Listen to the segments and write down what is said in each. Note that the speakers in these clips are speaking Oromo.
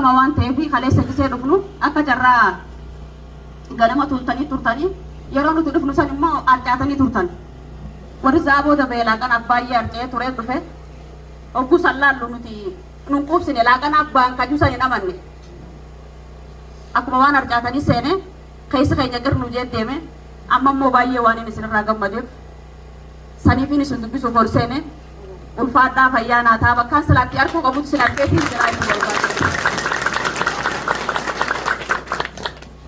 Waan ta'eef kaleessa gisee dhufnu akka carraa ganama tuultanii turtanii, yeroo nuti dhufnu san immoo arcaatanii turtan. Warri zaa booda ba'e laaqanaaf baay'ee arca'ee turee dhufe. Hogguu san laallu nuti nun quubsine, laaqanaaf ba'an kajuu san hin amanne. Akkuma waan arcaatanii seene keessi keenya qirnu jee deeme. Amma immoo baay'ee waan inni isinirraa gammadeef saniifin isin dubbisuuf ol seene. Ulfaadhaa, fayyaa naataa, bakkaan silaatti arkuu qabutti sin argeetiin jiraa isin barbaada.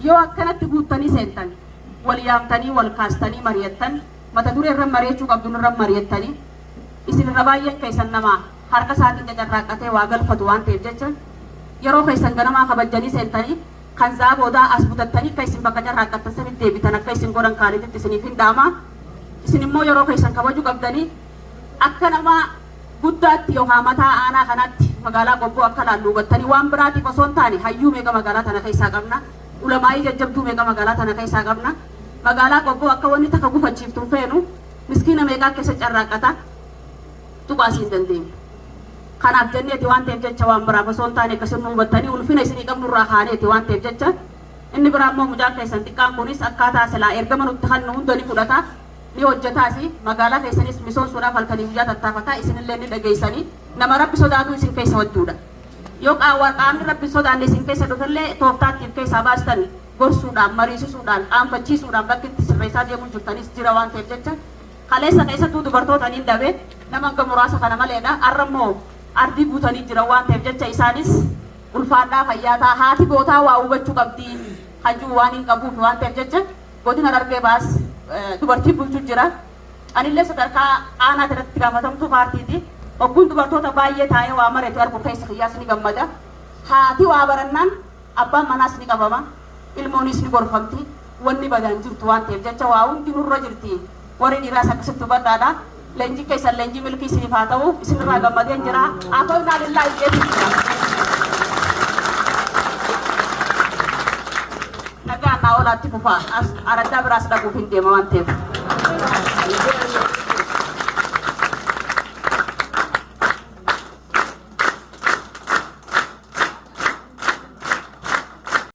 Yoo akkanatti guuttanii seentan, wal yaamtanii, wal kaastanii mari'attan, mata duree irra mari'achuu qabdu irra mari'attanii, isin irra baay'een keessan nama harka isaatiin cacarraaqqatee waa galfatu waan ta'eef jecha, yeroo keessan ganamaa kabajjanii seentanii kan zaa boodaa as butattanii akka isin bakka carraaqqattan sanitti deebitan akka isin godhan kaaliditti isiniif hin dhaama. Isin immoo yeroo keessan kabajuu qabdanii, akka nama guddaatti yookaan mataa aanaa kanaatti magaalaa Qobboo akka laallu hubattanii, waan biraatiif osoo hin taane, hayyuu meeqa magaalaa tana keessaa qabna, ulamaa'ii jajjabduu meeqa magaalaa tana keessaa qabna. Magaalaa Qobboo akka wanni takka gufachiiftu hin feenu. Miskiina meeqaa keessa carraaqqata, tuqaasii hin dandeenyu. Kanaaf jenneeti waan ta'eef jecha, waan biraaf osoo hin taane, akkasin nu hubattanii ulfina isinii qabnu irraa kaaneeti waan ta'eef jecha. Inni biraa immoo mucaan keessan xiqqaan kunis akkaataa silaa ergama nutti kennu hunda ni fudhata, ni hojjetaas. Magaalaa keessanis misoomsuudhaaf halkanii guyyaa tattaafata. Isinillee ni dhageessanii, nama Rabbi sodaatu isin keessa hojjuudha. Yoo qaamni Rabbi sodaanne isin keessa dhufellee, tooftaattiif keessaa baastan gorsuudhaan, mariisisuudhaan, qaanfachiisuudhaan bakki itti sirreessaa deemuu jirtanis jira waan ta'eef jecha. Kaleessa keessattuu dubartoota niin dhabe, nama hanga muraasa kana maleedha. Har'a immoo ardii guutanii jiran waan ta'eef jecha, isaanis ulfaadhaa, fayyaataa. Haati gootaa waa hubachuu qabdi hajuu waan hin qabuuf waan ta'eef jecha, godina Harargee Baas dubartii bulchuu jira. Anillee sadarkaa aanaa irratti gaafatamtuu paartiiti. Hogguun dubartoota baay'ee taa'ee waa mareetu argu keessa kiyyaas ni gammada. Haati waa barannaan abbaan manaas ni qabama, ilmoonis ni gorfamti, wanni badaan jirtu waan ta'eef jecha, waa hundi nurra jirti. Warri dhiiraas akkasitti hubadhaadha. Leenjii keessan leenjii milkii isiniif haa ta'u. Isinirraa gammadeen jira. Afoynaa lillaahi jeetu jira. Nagaan naa olaatti fufaa. As araddaa biraas dhaquuf hin deema waan ta'eef.